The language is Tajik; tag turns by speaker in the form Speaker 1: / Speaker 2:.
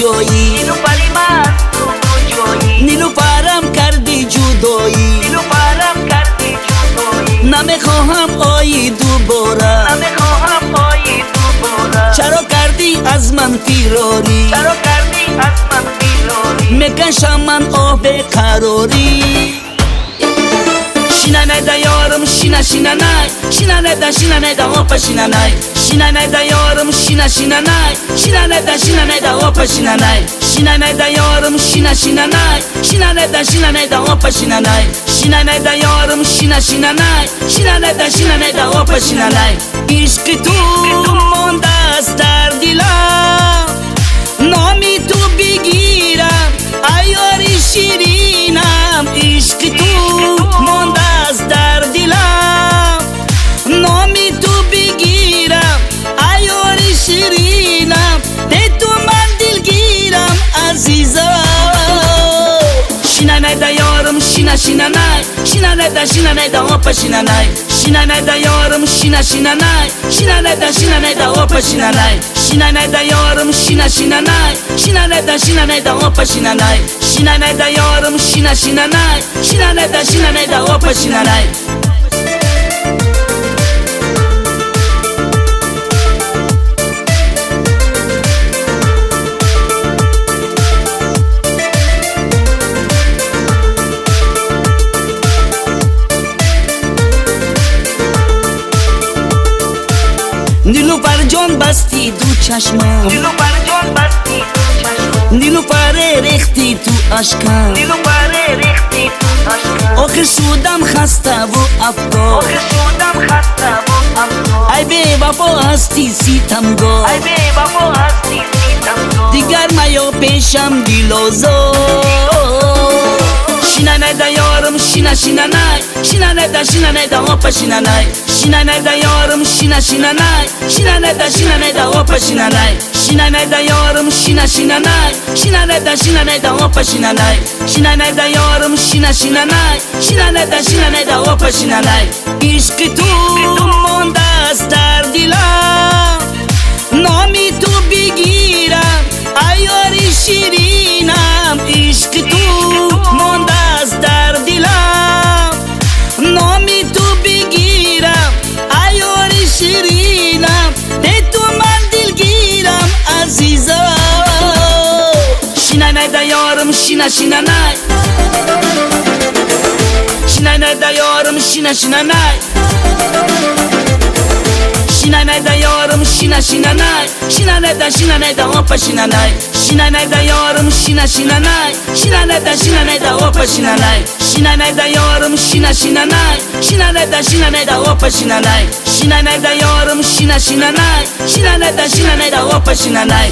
Speaker 1: куҷоӣ?
Speaker 2: Нилуфари ман, ту куҷоӣ?
Speaker 1: Нилуфарам кардӣ ҷудоӣ.
Speaker 2: Нилуфарам кардӣ ҷудоӣ.
Speaker 1: Намехоҳам оӣ дубора.
Speaker 2: Намехоҳам оӣ дубора.
Speaker 1: Чаро кардӣ аз ман фирорӣ?
Speaker 2: Чаро кардӣ аз ман фирорӣ?
Speaker 1: Мекашам ман оҳ беқарорӣ. Шинанайда ёрим, шина шинанай, шинанайда, шинанайда, опа шинанай. Шинанайда ёрим, шина шинанай, шинанайда, шинанайда, опа шинанай. Шинанайда ёрим, шина шинанай, шинанайда, шинанайда, опа шинанай. Шинанайда ёрим, шина шинанай, шинанайда, шинанайда, опа шинанай. Ишқи ту мондааст дар дилам, номи ту бигирам, ай ёри ширинам. Ишқи ту мондааст дар дилам, номи ту бигирам, ай ёри ширинам. Бе ту ман дилгирам, азизам. Шинанайда ёрим, шина шинанай, шинанайда, шинанайда, опа шинанай. Шинанайда ёрим, шина шинанай, шинанайда, шинанайда, опа шинанай. Шинанайда ёрим, шина шинанай, шинанайда, шинанайда, опа шинанай. Шинанайда ёрим, шина шинанай, шинанайда, шинанайда, опа шинанай. Нилуфарҷон, басти ду чашмам.
Speaker 2: Нилуфарҷон, басти ду чашмам.
Speaker 1: Нилуфаре, рехти ту ашкам.
Speaker 2: Нилуфаре, рехти ту ашкам.
Speaker 1: Охир шудам хаставу афтод.
Speaker 2: Охир шудам хаставу афтод.
Speaker 1: Ай бевафо ҳасти, ситамгор.
Speaker 2: Ай бевафо ҳасти, ситамгор.
Speaker 1: Дигар маё пешам, дилозор. Шинанайда ёрим, шина шинанай, шинанайда, шинанайда, опа шинанай. Шинанайда ёрим, шина шинанай, шинанайда, шинанайда, опа шинанай. Шинанайда ёрим, шина шинанай, шинанайда, шинанайда, опа шинанай. Шинанайда ёрим, шина шинанай, шинанайда, шинанайда, опа шинанай. Ишқи ту мондааст дар дилам, номи ту бигирам, ай ёри ширинам. Ишқи ту мондааст дар дилам, номи ту бигирам, ай ёри ширинам. Бе ту ман дилгирам, азизам. Шинанайда ёрим, шина шинанай, шинанайда ёрим, шина шинанай, шинанайда ёрим, шина шинанай, шинанайда, шинанайда, опа шинанай. Шинанайда ёрим, шина шинанай, шинанайда, шинанайда, опа шинанай. Шинанайда ёрим, шина шинанай, шинанайда, шинанайда, опа шинанай. Шинанайда ёрим, шина шинанай, шинанайда, шинанайда, опа шинанай.